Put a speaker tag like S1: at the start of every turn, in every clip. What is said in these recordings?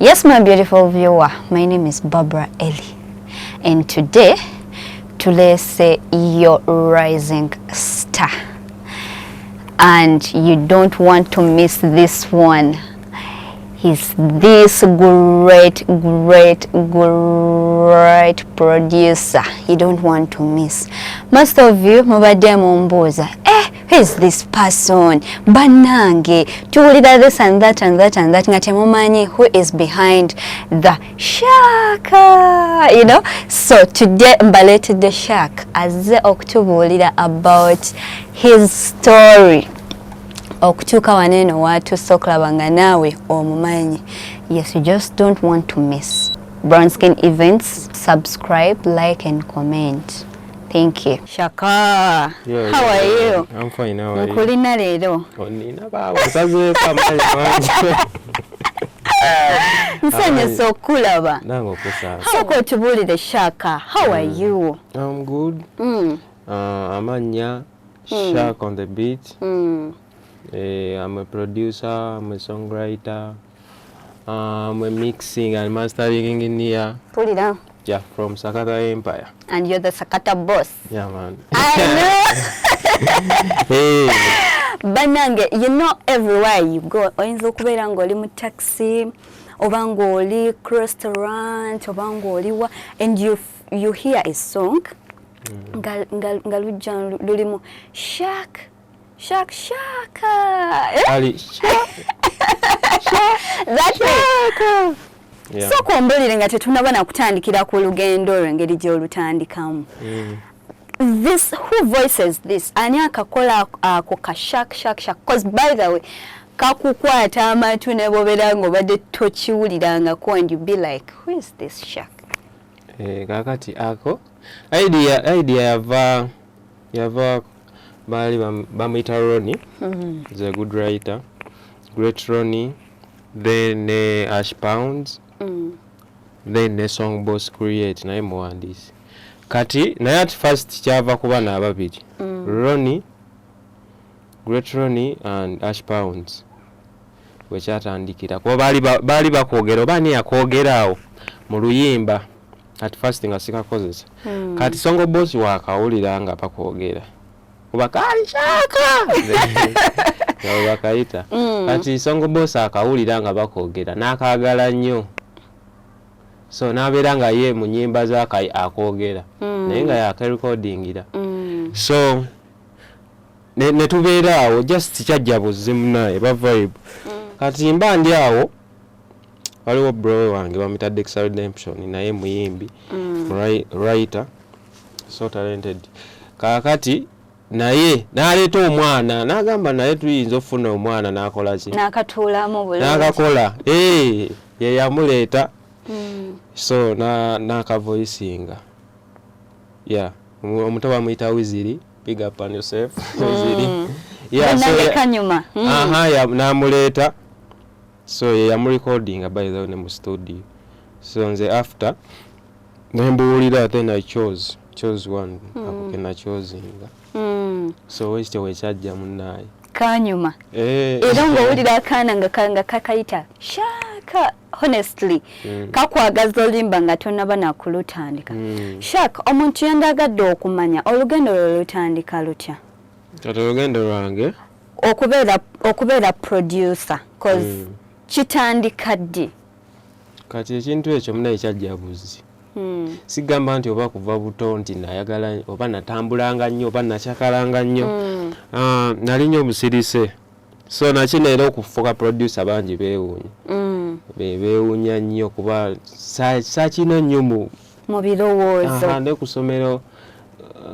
S1: Yes, my beautiful viewer, my name is Barbara Ellie, and today tuleese your rising star, and you don't want to miss this one. He's this great, great, great producer you don't want to miss. Most of you mubadde mumbuuza, "Eh, who is this person?" Bannange, tuwulira this and that and that and that, nga temumanyi who is behind the Shaka. So today mbaleetedde Shaka, azze okutubuulira about his story okutuuka wano eno watuuse, okulaba nga naawe omumanyi. Yes, you just don't want to miss Brown Skin Events. Subscribe, like and comment. Thank you, Shaka.
S2: Yeah,
S1: How
S2: yeah,
S1: are
S2: yeah.
S1: you?
S2: I'm fine. How are you?
S1: Nkulina leero.
S2: Onina baawo, nsazeeko amaanyi mangi.
S1: Nsanyuse okulaba.
S2: Nange okusanga.
S1: Sooka otubuulire, Shaka, how are you?
S2: I'm good. Amannya Shak on the Beat. I'm a producer, I'm a songwriter, I'm a mixing and mastering engineer.
S1: Pulira.
S2: Yeah, from Sakata Empire.
S1: And you're the Sakata boss.
S2: Yeah, man.
S1: I know.
S2: Hey.
S1: Bannange, you know, everywhere you go, oyinza okubeera ng'oli mu taxi oba ng'oli ku restaurant oba ng'oli wa, and you hear a song nga lujja lulimu Shak, Shak, Shaka. Eh?
S2: Ali.
S1: That way.
S2: Yeah.
S1: Sooka ombuulire nga tetunaba nakutandikira ku lugendo olwo, engeri gy'olutandikamu. This, who voices this? Ani akakola ako ka shak, shak, shak? 'Cause by the way, kakukwata amatu ne bw'obeera ng'obadde tokiwulirangako, and you be like, "Who is this Shak?"
S2: Eh, kakati ako idea yava baali bamuyita Ronnie. Is a good writer, great Ronnie, then ne Ash Pounds, then ne Song Boss Create, naye muwandiisi. Kati naye at first kyava ku bano ababiri, Ronnie, great Ronnie and Ash Pounds, wekyatandikira, kuba baali bakwogera oba ani yakwogera awo mu luyimba. At first nga sikakozesa. Kati Songo Boss wakawulira nga bakwogera kuba kali Shaka nga bwe bakayita. Kati Songo Boss akawulira nga bakwogera n'akaagala nnyo, so n'abeera nga ye mu nnyimba z'akayi akwogera, naye nga yakarekodingira. So ne tubeera awo, just kyajja buzimu naye ba vibe. Kati mba ndi awo, waliwo bro wange bamuyita Dexa Redemption, naye muyimbi, writer, so talented. Kaakati naye n'aleeta omwana n'agamba naye tuyinza okufuna omwana n'akola ki?
S1: N'akatuulamu bulungi.
S2: N'akakola. Eh, ye yamuleeta. So n'akavoicinga. Yeah, omuto bamuyita Wiziri. Big up on yourself, Wiziri. Yeah, so
S1: Bannange, kanyuma.
S2: Aha, n'amuleeta, so ye yamurecordinga by the way ne mu studio. So nze after nembuwulira, then I chose one, ako ke nachosinga. So wekityo wekyajja, munaaye.
S1: Kanyuma.
S2: Eh.
S1: Era ng'owulira akaana nga kakayita Shaka, honestly, kakwagaza olimba nga tonaba nakulutandika. Shak, omuntu yandagadde okumanya olugendo lwe lutandika lutya?
S2: Kati olugendo lwange
S1: Okubeera producer, 'cause kitandika ddi?
S2: Kati ekintu ekyo munaye kyajja buzi. Sigamba nti oba kuva buto nti nayagala oba natambulanga nnyo oba nakyakalanga nnyo. Ah, nali nnyo omusirise, so nakino era okufuuka producer bangi beewuunya. Beewuunya nnyo kuba saakina nnyo mu
S1: Mu birowoozo.
S2: Aha, ne ku ssomero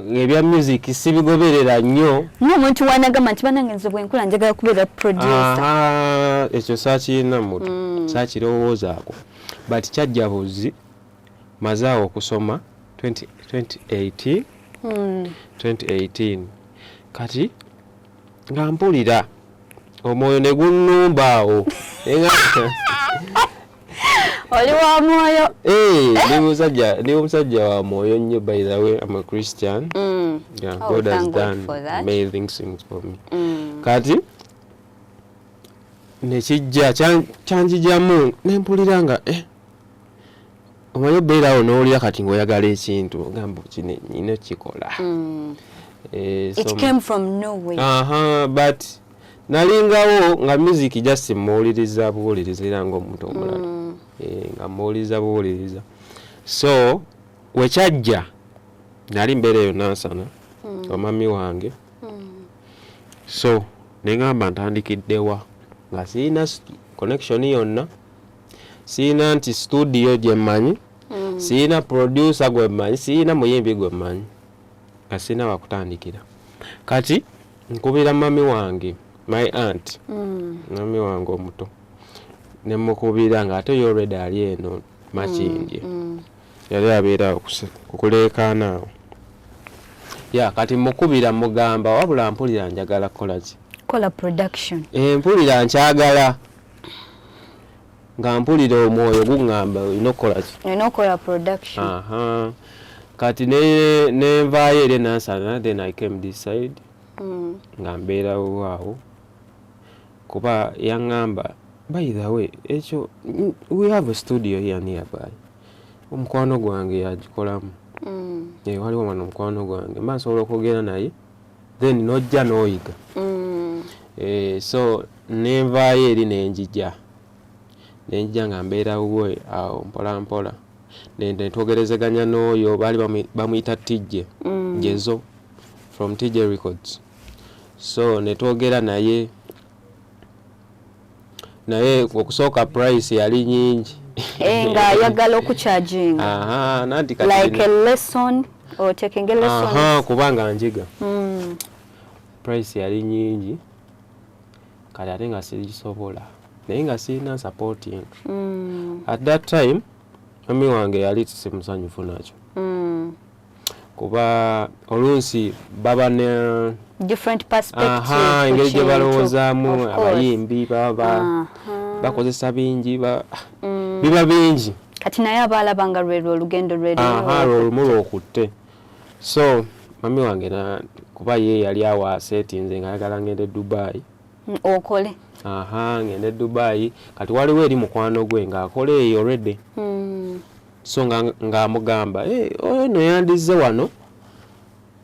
S2: ebya music sibigoberera nnyo.
S1: Ng'omuntu wanagamba nti, "Banange, nze bwenkula njagala kubeera producer."
S2: Aha, ekyo saakirina mu mutwe, saakirowoozaako, but kyajja buzi maze awo okusoma 20 2018. 2018 kati nga mpulira omwoyo ne gunnumba awo.
S1: Oli wa mwoyo.
S2: Eh, ndi musajja wa mwoyo nnyo. By the way, I'm a Christian. Yeah,
S1: Oh,
S2: God has
S1: thank God
S2: done
S1: for that.
S2: amazing things for me. Kati Nekijja kyanjijamu nempulira nga omanyi obeerawo n'owulira kati ng'oyagala ekintu, ogamba kino nina kikola.
S1: It came from nowhere.
S2: Aha, but nalingawo nga music just muwuliriza buwuliriza era ng'omuntu omulala. Nga muwuliriza buwuliriza. So wekyajja nali mbeera eyo Nansana omami wange, so neŋŋamba ntandikiddewa nga sirina connection yonna, sirina nti studio gye mmanyi, sirina producer gwe mmanyi, sirina muyimbi gwe mmanyi, nga sirina wakutandikira. Kati nkubira mami wange, my aunt, mami wange omuto, nemukubira ng'ate ye already ali eno Makindye. Yali abeera awo kukuleekaana awo ya. Kati mukubira mugamba, wabula mpulira njagala kukola ki?
S1: Kola production.
S2: Mpulira nkyagala, nga mpulira omwoyo guŋŋamba olina okukola ki?
S1: Olina okukola production.
S2: Aha. Kati nenvaayo eri Nansana, then I came this side. Nga mbeerawo awo kuba yaŋŋamba, by the way, ekyo we have a studio here nearby, omukwano gwange yagikolamu. Waliwo wano omukwano gwange mba nsobola okwogera naye, then nojja n'oyiga. So nenvaayo eri nenjija nga mbeera wuwe awo mpola mpola, netwogerezeganya n'oyo baali bamuyita Tijje. Jezo from TJ Records. So netwogera naye, naye okusooka price yali nyingi.
S1: Ng'ayagala okucharginga.
S2: Aha, nanti kati
S1: like a lesson or taking a lesson.
S2: Aha, kubanga njiga. Price yali nyingi, kati ate nga sirigisobola, naye nga sirina supporting. At that time mami wange yali simusanyufu nakyo, kuba oluusi baba ne
S1: different perspective.
S2: Aha, engeri gye balowoozaamu abayimbi baba bakozesa bingi, biba bingi.
S1: Kati naye aba alaba nga lwerwo olugendo.
S2: Aha, lwolumu lwokutte. So mami wange kuba ye yali awo asetinze nga ayagala ngende Dubai.
S1: Okole.
S2: Aha, ngende Dubai. Kati waliwo eri mukwano gwe ng'akola eyo already. So ng'amugamba hey, oyo no yandizze wano,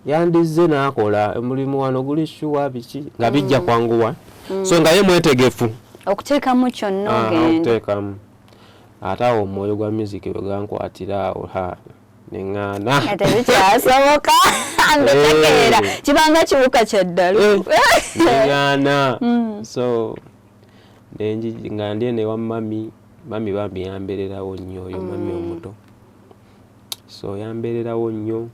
S2: yandizze n'akola omulimu wano, guli sure biki nga bijja kwanguwa. So nga ye mwetegefu
S1: okuteekamu kyonna ogenda.
S2: Okuteekamu. Ate awo omwoyo gwa music bwe gankwatira awo, ha, neŋŋaana.
S1: Tebikyasoboka, mbitegeera, kibanga kiwuka kya ddalu.
S2: Neŋŋaana. So nga ndi eno ewa mami, mami bambi yambeererawo nnyo oyo mami omuto. So yambeererawo nnyo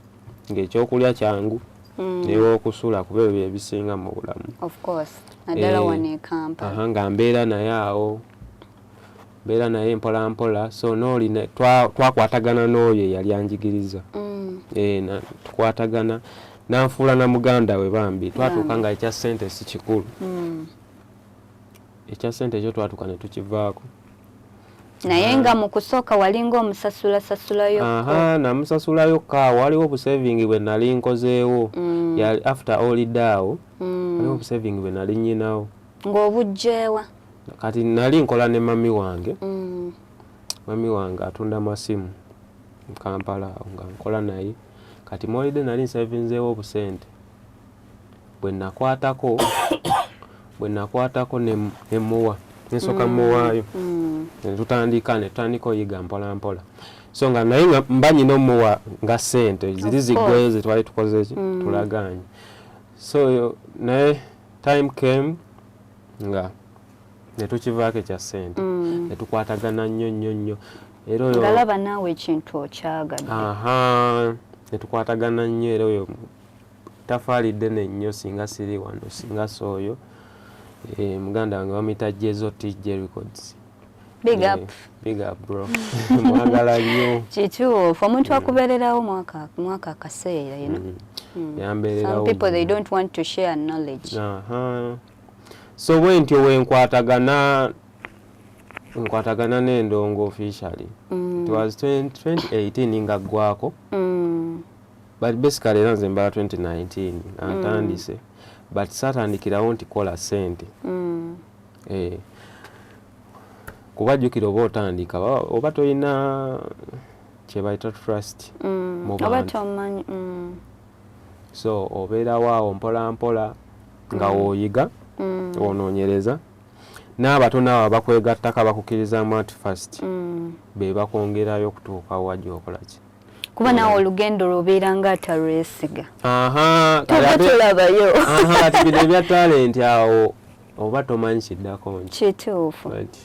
S2: ng'ekyokulya kyangu newokusula, kuba ebyo byebisinga mu bulamu.
S1: Of course, naddala wano e Kampala.
S2: Aha, nga mbeera naye awo, mbeera naye mpola mpola. So nooli twakwatagana n'oyo eyali anjigiriza. Tukwatagana, nanfuula na muganda we bambi. Twatuuka nga ekya ssente si kikulu. Ekya ssente ekyo twatuuka ne tukivaako.
S1: Naye nga mu kusooka walinga omusasula sasulayo?
S2: Aha, namusasulayo ka waliwo obusaving bwe nali nkozeewo. After holiday awo waliwo obusaving bwe nali nyinawo.
S1: Ng'obugjeewa?
S2: Kati nali nkola ne mami wange. Mami wange atunda masimu mu Kampala awo, nga nkola naye. Kati mwolidde nali nsavinzeewo obusente bwe nakwatako ne muwa, nensooka muwaayo, netutandika oyiga mpola mpola. So nga naye nga mba nyina omuwa nga sente ziri ziggweyo zetwali tukoze ki, tulaganye. So naye time came nga netukivaako ekya sente, netukwatagana nnyo nnyo nnyo era oyo
S1: Ngalaba naawe ekintu okyagadde.
S2: Aha, netukwatagana nnyo era oyo tafaali ddene nnyo singa siri wano, singa sooyo. Muganda wange bamuyita Jezo TJ Records.
S1: Big up.
S2: Big up, bro, mwagala nnyo.
S1: Kituufu, omuntu akubeererawo mwaka akaseera.
S2: Yambeererawo.
S1: Some people, they don't want to share knowledge.
S2: Aha. So bwentyo wenkwatagana nkwatagana n'endongo officially. It was 20, 2018 nga ggwako. But basically era nze mbala 2019 nga ntandise, but saatandikirawo nti kola sente. Eh, Kuba jjukira oba otandika oba tolina kyebayita trust mu
S1: Oba
S2: bantu.
S1: tomanyi.
S2: So obeerawo awo mpola mpola nga wooyiga, onoonyereza n'abatono abo abakwegattako, abakukkirizaamu at first, be bakwongerayo okutuuka wa gy'okola ki.
S1: Kuba naawe olugendo lwobeera nga atalwesiga.
S2: Aha, kati
S1: Tuba tulabayo.
S2: Aha, kati bino ebya talent awo oba tomanyi kiddako nki.
S1: Kituufu.
S2: Right.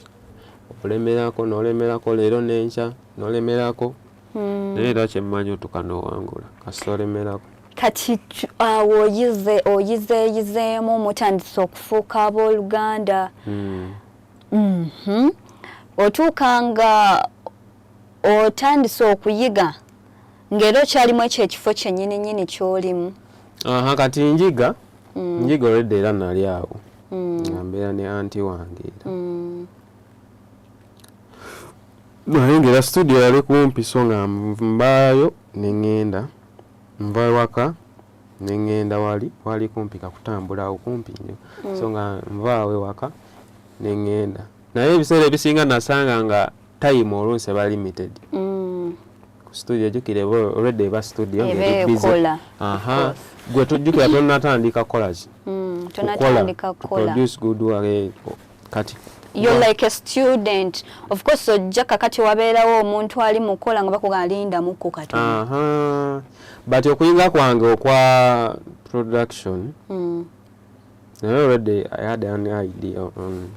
S2: Olemerako n'olemerako leero n'enkya n'olemerako, naye era kyemmanyi otuka n'owangula kasita olemerako.
S1: Kati awo oyize, oyizeeyizeemu, mutandise okufuuka abooluganda. Otuuka nga otandise okuyiga ng'era okyalimu ekyo ekifo kyennyini nnyini ky'olimu.
S2: Aha, kati njiga olwedda era nali awo nga mbeera ne auntie wange era, naye ngaera studio yali kumpi, so nga mbaayo neŋŋenda, nva ewaka neŋŋenda wali, wali kumpi kakutambulawo kumpi nnyo, so nga nvaawo ewaka neŋŋenda, naye ebiseera ebisinga nasanga nga time oluusi eba limited ku studio. Jjukira olwedda eba studio
S1: Eba
S2: ng'eri busy.
S1: ekola, of
S2: Aha,
S1: course.
S2: Gwe tojjukira tonnatandika kukola ki?
S1: Tonatandika
S2: kukola, to
S1: kukola.
S2: produce good work, kati
S1: You're like a student, of course. Ojja kakati wabeerawo omuntu ali mukola nga bakuga lindamuko katono.
S2: Aha, but okuyiga kwange okwa production, naye already I had an idea on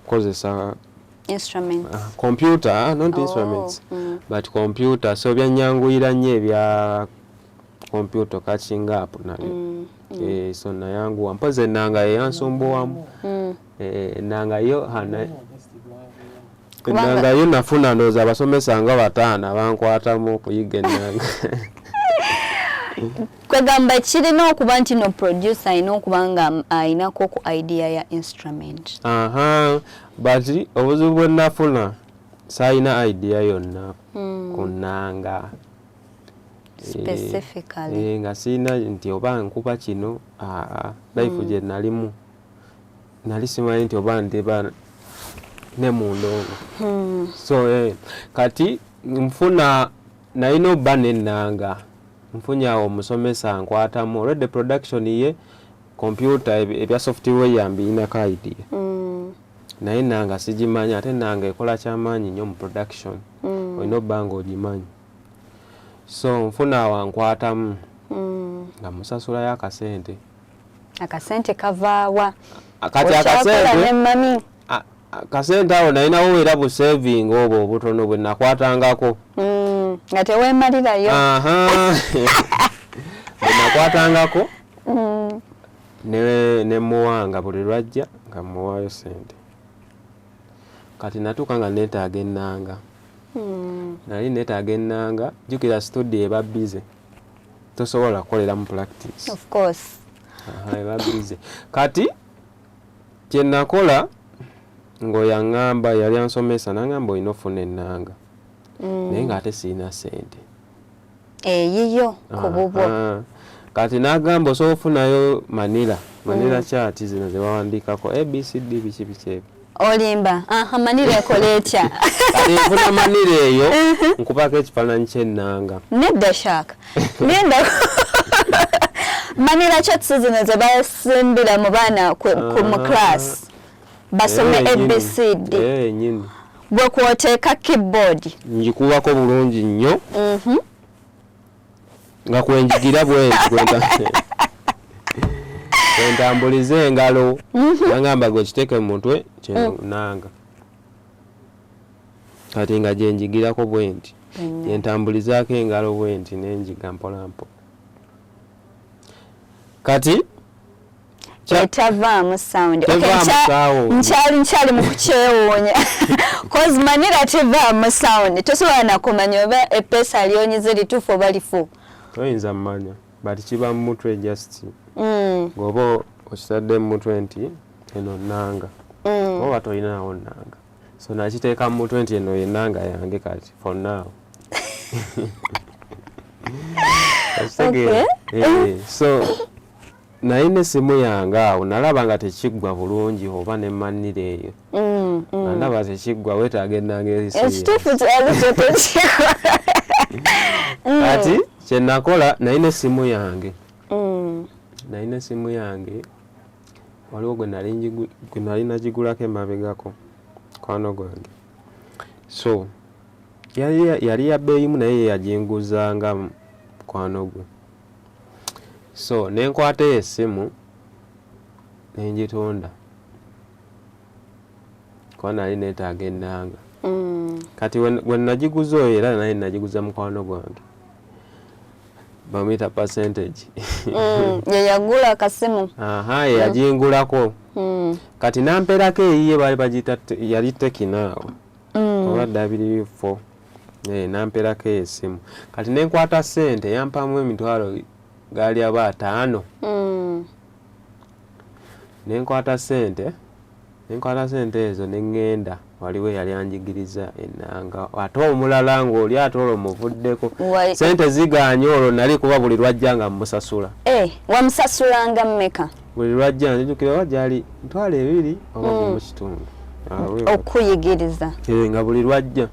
S2: kukozesa
S1: Instruments.
S2: Computer, not
S1: Oh,
S2: instruments, but computer. So byanyanguyira nnyo ebya computer catching up nabyo. So nayanguwa mpozi ennanga yeyansumbuwamu. Ennanga yo hana ennanga yo nafuna ndowooza abasomesa nga bataano abankwatamu okuyiga ennanga.
S1: Kwegamba kirina okuba nti no producer alina okuba nga ayinako ku idea ya instrument.
S2: Aha, but obuzibu bwe nafuna, saalina idea yonna ku nnanga.
S1: Specifically.
S2: Nga sirina nti oba nkuba kino. Aa, life gye nalimu nali simanyi nti oba ndeba ne mu ndongo. So kati nfuna nalina obba nennanga, nfunye awo omusomesa nkwatamu already production ye computer, ebya software mbiyinako idea, naye nanga sigimanyi. Ate nanga ekola kyamaanyi nnyo mu production, olina obba nga ogimanyi. So nfuna awo ankwatamu nga musasulayo akasente.
S1: Akasente kavaawa?
S2: Kati
S1: Okyakola
S2: akasente
S1: ne mami?
S2: Akasente awo nalinawo era bu saving obwo obutono bwe nakwatangako.
S1: Nga teweemalirayo.
S2: Aha, bwe nakwatangako ne muwanga buli lwajja nga muwaayo sente. Kati natuuka nga neetaaga ennanga. Nali neetaaga ennanga. Jjukira studio eba busy, tosobola kukoleramu practice.
S1: Of course.
S2: Aha, eba busy. Kati kye nakola, ng'oyaŋŋamba yali ansomesa naŋŋamba olina ofuna ennanga, naye ng'ate sirina ssente
S1: eyiyo ku bubwo.
S2: Aha. Kati n'agamba osobola ofunayo manila chart zino ze bawandiikako ABCD biki biki ebyo.
S1: Olimba. Aha, manila ekola etya?
S2: Kati nfuna manila eyo, nkubako ekifaananyi ky'ennanga.
S1: Nedda shaka, nedda. Manila charts zino ze basimbira mu baana mu class basome
S2: Eh, yennyini.
S1: ABCD?
S2: Eh, yennyini.
S1: Gwe kwoteeka keyboard?
S2: Ngikubako bulungi nnyo nga kwenjigira bwenti kwentambuliza engalo. Yangamba gwe kiteeke mu mutwe kyenanga. Kati nga gyenjigirako bwenti, gyentambulizaako engalo bwenti, nenjiga mpola mpola. Kati
S1: Etavaamu sound. Okay,
S2: Tevaamu sound.
S1: Nkyali mu kukyewuunya, cause manila tevaamu sound, tosobola nakumanya oba epeesa lyonyize lituufu oba lifu.
S2: Toyinza mmanya, but kiba mu mutwe just ng'oba okitadde mu mutwe nti eno nnanga, oba tolinawo nnanga. So nakiteeka mu mutwe nti eno yennanga yange kati for now. Okitegeera?
S1: Okay.
S2: Eh, so Nalina essimu yange awo, nalaba nga tekiggwa bulungi oba nemmanira eyo. Nga ndaba tekiggwa, weetaaga ennanga.
S1: Ekituufu kyali kyo tekigwa.
S2: Kati kyenakola, nalina essimu yange, nalina essimu yange, waliwo gwe nali nagigulako emabegako, mukwano gwange. So yali ya bbeeyimu, naye ye yaginguzanga mukwano gwe. So nenkwata eyo essimu nengitunda kuba nali neetaaga ennanga. Kati we nagiguza oyo, era naye nagiguza mukwano gwange, bamuyita Percentage.
S1: Ye yagula akasimu?
S2: Aha, ye yagingulako. Kati namperako eyiye, baali bagiyita yali Tecno awo oba W4. Namperako eyo essimu. Kati nenkwata ssente, yampamu emitwalo gaali aba 50. Nenkwata ssente ezo neŋŋenda, waliwo eyali anjigiriza ennanga ate omulala ng'oli ate olwo muvuddeko. Ssente ziganye, olwo nali kuba buli lwajja nga mmusasula.
S1: Eh, wamusasulanga mmeka?
S2: Buli lwajja, nzijukira oba gyali 20,000 oba 1.5.
S1: Okuyigiriza?
S2: Eh, nga buli lwajja.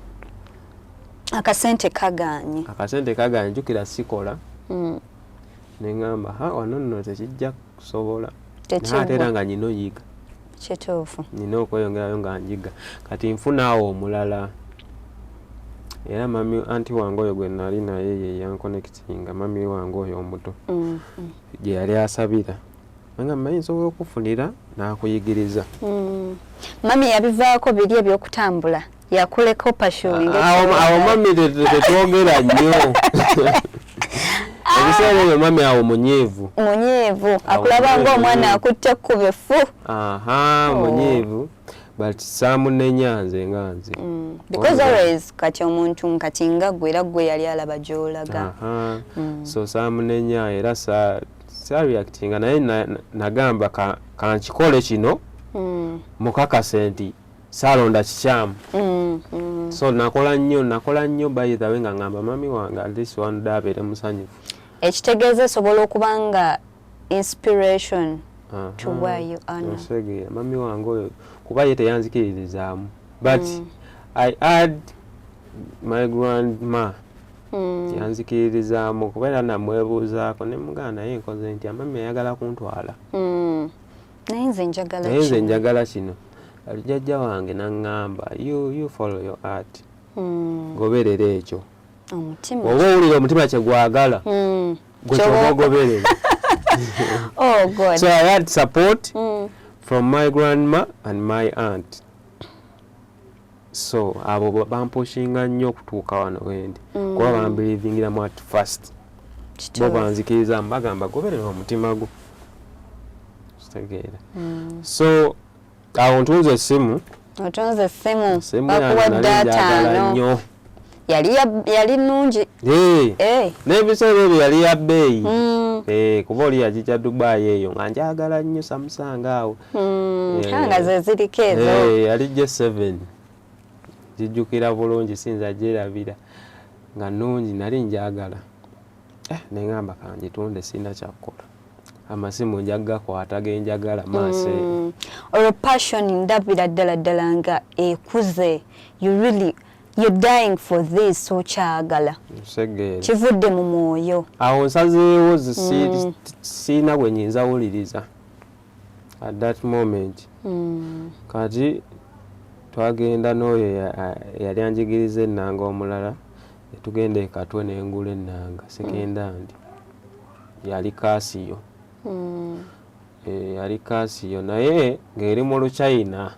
S1: Akasente kaganye.
S2: Akasente kaganye, njukira sikola. Neŋŋamba, ha, wano nno tekijja kusobola, naye ate era nga nyina oyiga. Nina okweyongerayo nga njiga. Kati nfuna awo omulala, era mami anti wange oyo gwe nali naye ye yanconnectinga, mami wange oyo omuto gye yali asabira, nga mmanyi nsobola okufunira n'akuyigiriza.
S1: Mami yabivaako biri ebyokutambula, yakuleka opursuing?
S2: Awo mami tetwogera nnyo ebiseera ebyo, mami awo munyiivu.
S1: Munyiivu, akulaba ngaomwana akutte ekkubo effu.
S2: Aha.
S1: Oh.
S2: Munyiivu, but saamunenya nze nga nze.
S1: Because always kati omuntu kati nga gwe, era gwe yali alaba gy'olaga.
S2: Aha. So saamunenya era sa reactinga, naye nagamba kankikole kino mukakase nti saalonda kikyamu. So nakola nnyo, nakola nnyo. By the way, nga ngamba mami wange at least one day abeere musanyufu.
S1: Ekitegeeza esobola okuba nga inspiration to where you are now.
S2: Osegeera, mami wange oyo kuba ye teyanzikiririzaamu, but I add my grandma. Yanzikiririzaamu kuba era namwebuuzaako ne mugamba, naye nkoze ntya? Mami ayagala kuntwala.
S1: Naye nze njagala
S2: Naye nze
S1: kino.
S2: njagala kino. Kati jjajja wange naŋŋamba, you follow your heart. Goberera ekyo.
S1: Omutima.
S2: Oba owulira omutima kyegwagala, gwe kyoba ogoberera.
S1: Oh God.
S2: So I had support from my grandma and my aunt. So abo bampushinga nnyo okutuuka wano wendi, kuba bambelievingiramu at first. Bo banzikiriza, bagamba, goberera omutima gwo. Kitegeera? So awo ntunze essimu.
S1: Otonze essimu.
S2: Essimu yange
S1: Bakuwadde
S2: nali njagala
S1: 50.
S2: nnyo.
S1: Yali nnungi.
S2: Eh,
S1: Eh.
S2: n'ebiseera ebyo yali ya bbeeyi. Eh, kuba oli yagijja Dubai eyo, nga njagala nnyo Samsung awo. Eh.
S1: Nga ze ziriko ezo.
S2: Eh, yali J7, gijjukira bulungi, sinza gyerabira, nga nnungi, nali njagala. Eh, neŋŋamba kangitunde, sirina kyakukola, amasimu nja gakwata genjagala maaso eyo.
S1: Olwo passion ndabira ddala ddala nga ekuze. You really, you're dying for this, okyagala.
S2: Nsegeera.
S1: Kivudde mu mwoyo.
S2: Awo nsazeewo, siina bwe nyinza wuliriza at that moment. Kati twagenda n'oyo eyali anjigiriza ennanga omulala, netugenda e Katwe nengula ennanga second hand, yali Casio. Eh, yali Casio naye ng'eri mu Luchina.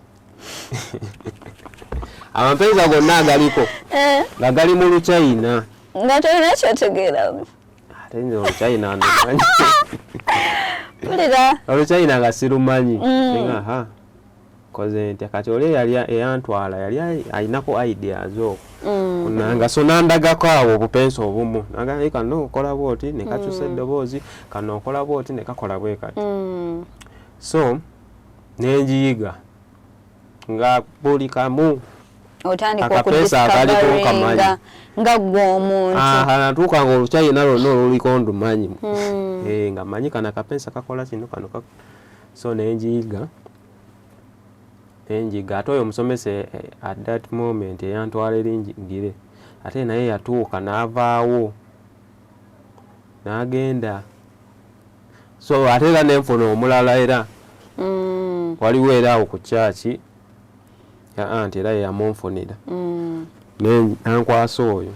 S2: Amampeeza gonna agaliko nga gali mu Luchina.
S1: Nga tolina kyotegeeramu.
S2: Ate nze Oluchina ndumanyi.
S1: Mpulira.
S2: Oluchina nga sirumanyi. Aha, koze ntya? Kati oli eyali eyantwala yali ayinako ideas okwo nanga, so nandagako awo obupenso obumu, nagamba, kano okola bwoti ne kakyusa eddoboozi, kano okola bwoti ne kakola bwe kati. So nenjiyiga nga buli kamu.
S1: Otandika
S2: Akapeesa akaliko
S1: okudiscoveringa
S2: nkamanyi.
S1: Nga gwe omuntu.
S2: Aha, natuuka nga olukyayina lwonna oluliko ndumanyi. Eh, nga manyi kano akapeesa kakola kino, kano so nenjiyiga, nenjiga. Ate oyo omusomesa, at that moment eyantwala eri ngire, ate naye yatuuka n'avaawo n'agenda. So ate era nenfuna omulala era waliwo era awo ku kyaki ya anti era yeyamunfunira. Nankwasa oyo.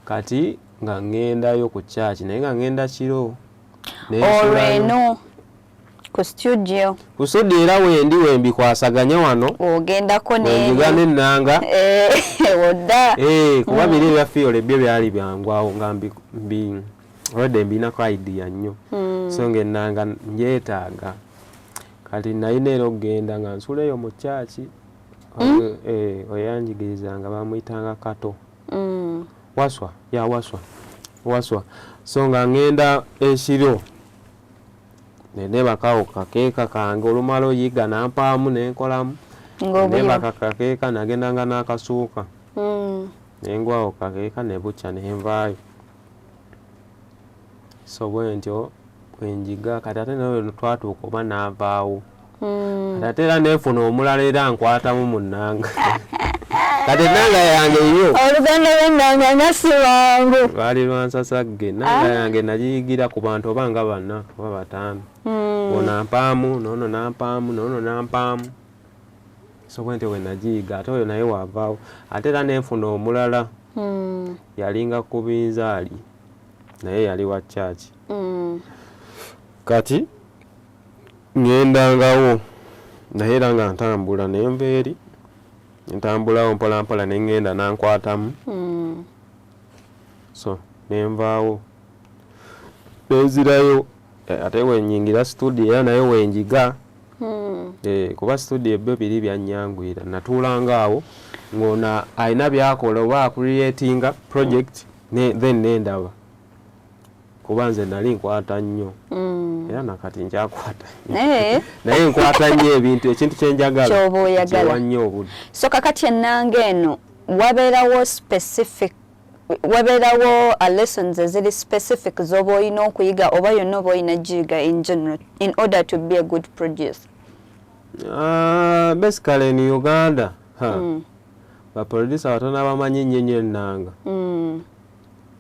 S2: Kati nga ŋŋendayo ku kyaki, naye nga ŋŋenda kiro.
S1: Olwo
S2: Nensulayo.
S1: Eno ku studio?
S2: Ku studio era wendi wembikwasaganya wano.
S1: Ogendako.
S2: Wenjiga n'ennanga.
S1: Odda.
S2: Eh, kuba biri ebya theory byo byali byangwawo nga mbi already mbinako idea nnyo. So ng'ennanga njeetaaga. Kati nalina era okugenda nga nsula eyo mu kyaki. Eh, oyanjigirizanga bamuyitanga Kato. Waswa, ya Waswa, Waswa. So nga ŋŋenda ekiro nenebakawo kakeeka kange, olumala oyiga nampaamu nenkolamu.
S1: Ng'obuyo.
S2: Nebaka kakeeka, nagendanga n'akasuuka. Nengwawo kakeeka nebukya nenvaayo. So bwe ntyo bwenjiga. Kati ate nawe twatuuka oba naavaawo. Kati ate era nenfuna omulala era nkwatamu munnanga. Kati ennanga yange yo
S1: Oluganda lw'ennanga nga si lwangu.
S2: Lwali lwansasagge. Ennanga yange nagiyigira ku bantu oba nga bana oba bataano. Ono ampaamu, noono nampaamu, noono nampaamu. So bwe ntyo bwe nagiyiga. Ate oyo naye waavaawo, ate era nenfuna omulala. Yalinga ku binzaali, naye yali wa kyaki. Kati ŋŋendangawo naye era nga ntambula nenva eri, ntambulawo mpola mpola neŋŋenda nankwatamu. So nenvaawo nenzirayo. Eh, ate wenyingira studio era naye wenjiga. Eh, kuba studio ebyo biri byanyanguyira, natuulanga awo ng'ona alina byakola oba acreatinga project then nendaba, kuba nze nali nkwata nnyo. Era nakati nkyakwata nnyo. Naye nkwata nnyo ebintu, ekintu kyenjagala
S1: Ky'oba oyagala.
S2: Kiwa nnyo obudde.
S1: So kakati ennanga eno wabeerawo specific, wabeerawo lessons eziri specific z'oba olina okuyiga, oba yonna oba olina giyiga in general in order to be a good producer?
S2: Basically in Uganda, ha, baproducer batono abamanyi ennyo ennyo ennanga.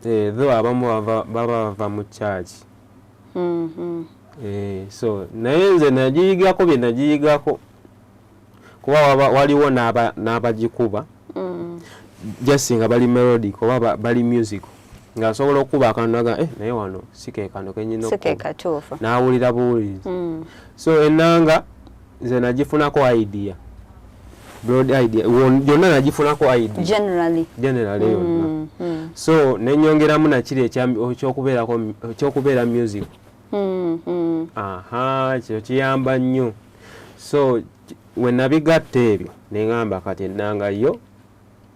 S2: Eh, though abamu baba bava mu church. Eh, so naye nze nagiyigako bye nagiyigako, kuba waliwo n'abagikuba just nga bali melodic oba bali musical, ng'asobola okukuba akantu naga, eh, naye wano si ke kano kenyina
S1: Si ke
S2: okukuba.
S1: Katuufu.
S2: N'awulira buwulizi. So ennanga nze nagifunako idea, broad idea. Gyonna nagifunako idea.
S1: Generally.
S2: Generally yonna. So nenyongeramu nakiri ekyokubeera music. Aha, ekyo kiyamba nnyo. So we nabigatta ebyo neŋŋamba kati ennanga yo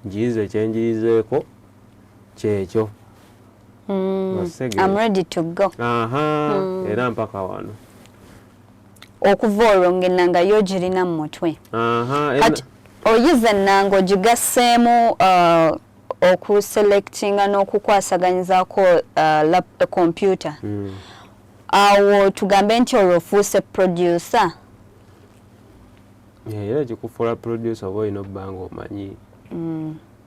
S2: njiyize, kyenjiyizeeko kyekyo. Osegere.
S1: I'm ready to go.
S2: Aha, era mpaka wano.
S1: Okuva olwo ng'ennanga yo girina mu mutwe.
S2: Aha.
S1: Kati oyize ennanga, ogigasseemu okuselectinga n'okukwasaganyizaako computer. Awo tugambe nti olwo ofuuse producer?
S2: Era ekikufuula producer oba olina obba nga omanyi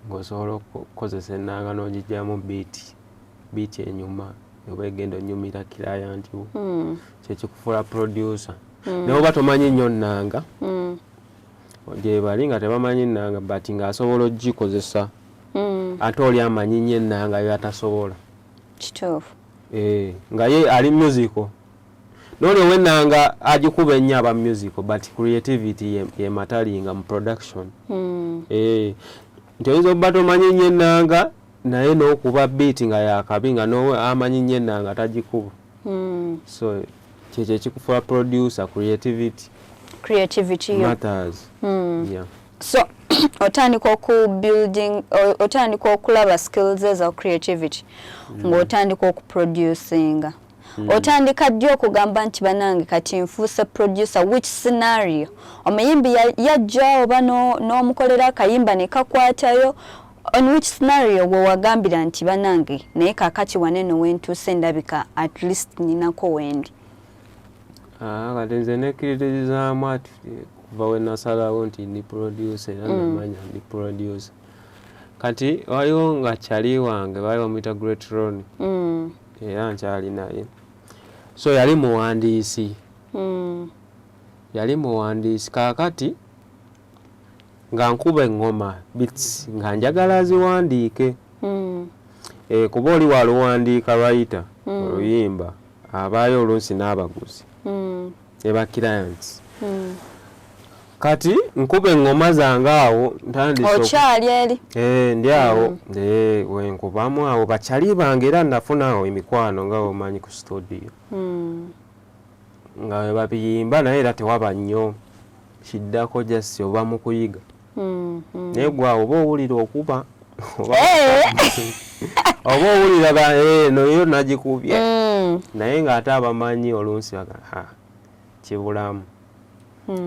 S2: ng'osobola okukozesa ennanga n'ogigyamu beat enyuma oba egenda onyumira client wo. Kyekikufuula producer. Naye oba tomanyi nnyo nnanga, gye bali nga tebamanyi nnanga but ng'asobola ogikozesa. Ate oli amanyi nnyo ennanga yo atasobola.
S1: Kituufu.
S2: Eh, nga ye ali musical, n'oli ow'ennanga agikuba ennyo aba musical, but creativity ye matalinga mu production. Eh, nti oyinza okuba tomanyi nnyo ennanga naye n'okuba beat nga yakabi nga nowe amanyi nnyo ennanga tagikuba. So kyekyo ekikufuula producer, creativity.
S1: Creativity yo
S2: Matters. Yeah.
S1: So otandika oku building, otandika okulaba skills eza creativity ng'otandika okuproducinga. Otandika ddi okugamba nti banange kati nfuuse producer? Which scenario? Omuyimbi yajja oba n'omukolera akayimba ne kakwatayo? On which scenario we wagambira nti banange naye kakati waneno wentuuse, ndabika at least ninako wendi?
S2: Ah, kati nze nekkiririzaamu ati kuva we nasalawo nti ndi producer, era namanya ndi producer. Kati waliwo nga kyali wange baali bamuyita Great Ron, era nkyali naye. So yali muwandiisi, yali muwandiisi. Kaakati nga nkuba eŋŋoma, beats, nga njagala aziwandiike. Kuba oli waluwandiika, writer, oluyimba abaayo oluusi n'abaguzi ne ba clients. Kati nkuba eŋŋoma zange awo, ntandise
S1: Okyali eri?
S2: Eh, ndi awo. Eh, wenkubamu awo bakyali bange, era nafuna awo emikwano nga omanyi ku studio, nga we babiyimba, naye era tewaba nnyo kiddako, just oba mu kuyiga. Naye gwe awo oba owulira okuba oba owulira noyo nagikubye, naye ng'ate abamanyi oluusi baga ha kibulamu.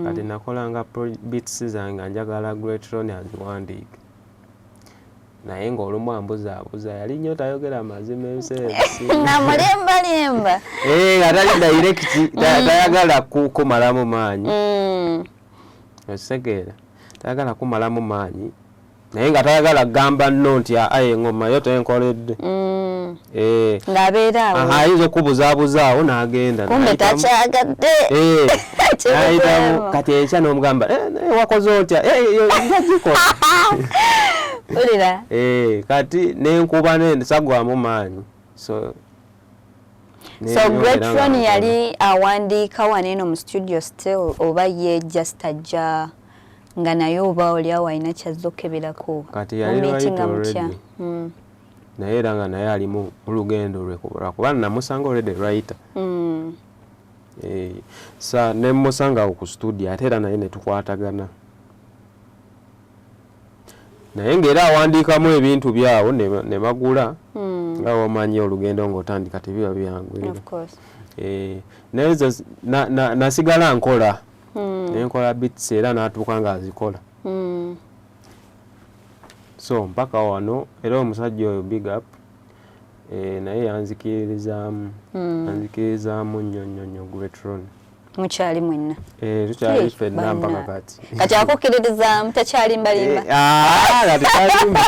S2: Kati nakolanga beats zange nga njagala Great Ron aziwandiike, naye ng'olumu ambuzaabuza, yali nnyo tayogera mazima ebiseera ebisinga.
S1: Namulimbalimba.
S2: Eh, nga tali direct, tayagala kumalamu maanyi. Okitegeera? Tayagala kumalamu maanyi, naye nga tayagala kugamba nno nti aa eŋŋoma yo tenkoledde. Eh,
S1: Ng'abeera awo.
S2: Aha, ayinza okubuzaabuza awo n'agenda.
S1: Kumbe takyagadde.
S2: Eh, n'ayitamu.
S1: Kibuzaamu.
S2: Kati enkya n'omugamba, "Eh, naye wakoze otya?" "Eh, yo, njagikola."
S1: Wulira.
S2: Eh, kati nenkuba sagwamu maanyi, so
S1: So
S2: nennyongera
S1: Great
S2: nga
S1: Ron
S2: nkola.
S1: yali awandiika wano mu studio still, oba ye just ajja nga naye oba oli awo alina kyazza okukeberako?
S2: Kati yali
S1: Mumeetinga
S2: writer
S1: mutya?
S2: already. Naye era nga naye ali mu lugendo lwe, lwakuba namusanga already writer. Eh, sa nemusanga awo ku studio, ate era naye netukwatagana, naye ng'era awandiikamu ebintu byawo ne bagula. Nga wamanyi olugendo ng'otandika tebiba byangu era.
S1: Of course.
S2: Eh, naye nze nasigala nkola, nenkola beats, era n'atuuka ng'azikola. So mpaka wano era omusajja oyo, big up. Eh, naye yanzikiririzaamu, yanzikiririzaamu nnyo nnyo nnyo, Great Ron.
S1: Mukyali mwenna?
S2: Eh, tukyali
S1: Eh,
S2: ffenna mpaka
S1: banna.
S2: kati.
S1: Kati akukkiririzaamu, takyalimbalimba?
S2: Eh, ah, kati talimba.